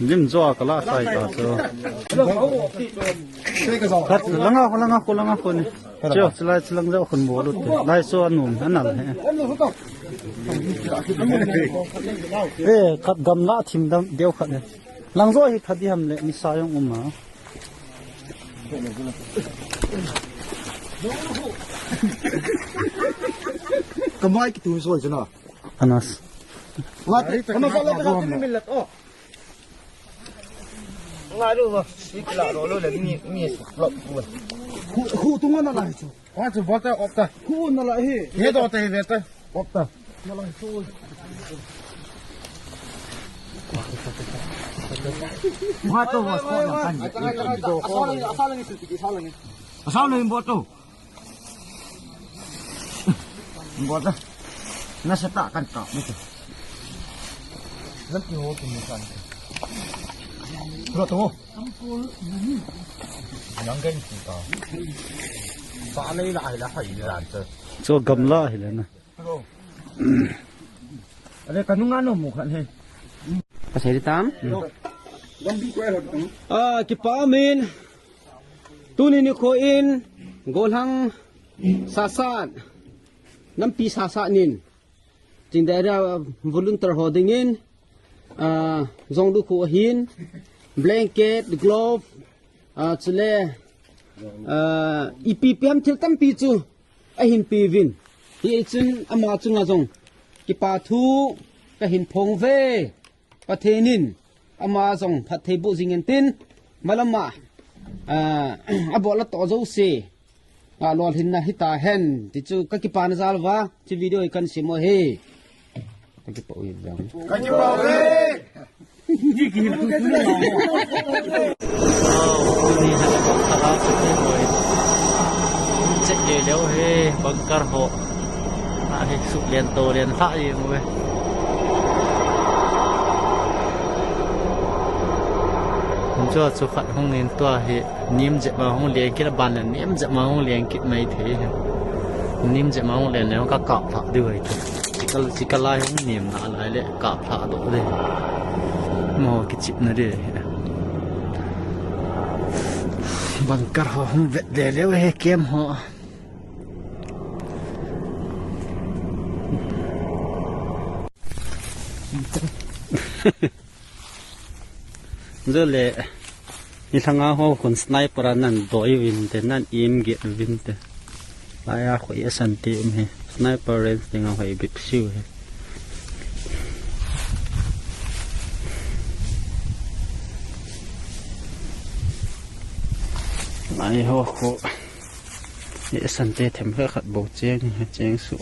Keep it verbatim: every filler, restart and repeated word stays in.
Lim jo a kala sai ta chu. Khat langa ko, langa ko, langa ko ni. Chu, chulai chulang jo khun bol u te. Lai so anum, anal he. Eh, khat gamla thim dam deu khat he. Lang jo hi khat di ham le, ni sa jong um a. Kamai ki tu so jana. Anas. Lat, ano sa lat ka milat, oh. Nga lu ba, si kila lo lo le, ni, ni, lo, lo. Khu, khu tu nga na lai chu. Wa chu bota opta. Khu na lai hi. Ye do te ve ta. Opta. Na lai chu. Wa to wa ko na kan. Asa lang, asa lang, asa lang, asa lang. Asa lang bota. Bota. Na sa ta kan ta. Ni tu. Nan ti ho tu ni kan. Lo tu. Yang kan ti ta. Sa nei la ai la hai ni ran ta. Chu gamla hi le na. Hello. Ale ka nunga no mu khan he. Ka sei tam? Ah, kipa min. Tuni nikho in, Golhang Sasat, nampi Sasat nin, chingdai ra volunteer ho dingin, ah, jong lukhuh ahin, blanket, glove, ah, chule, ah, ipi ipi ham thil tampi chu ahin peuvin. Hichun ama chunga jong kipa thu kahin phong uve. Pathen in ama jong phatthei boh jing in tin, malama, ah, abol a toh jouse, ah, lolhinna hita hen, ti chu ka kipana jal uva, chu video hi kan sim u ahi. Ka kipah u hi jong. Ka kipah u hi. Wow, tuni hi ka kha chu te hoi. Check le leu he, bunker ho. Ahi, suk len to len lha jeng uve. Hung chu chu khat hung in tua hi, nim jep ma hung len kit, aban le nim jep ma hung len kit mai thei hi. Nim jep ma hung len le ka kap lha diu ahi. Chikal, chikal lai hung nim na lai le kap lha doh le. Mo kichip na de. Bunker ho hung vet le leu he kem ho. Jole, ni lhanga ho khun sniper a nan doi uvin te, nan im get uvin te. Laiya khoi asan te um he. Sniper range te nga hoi bep siu he. Lai ho khu. Ni asan te them khat khat bou cheng, cheng su.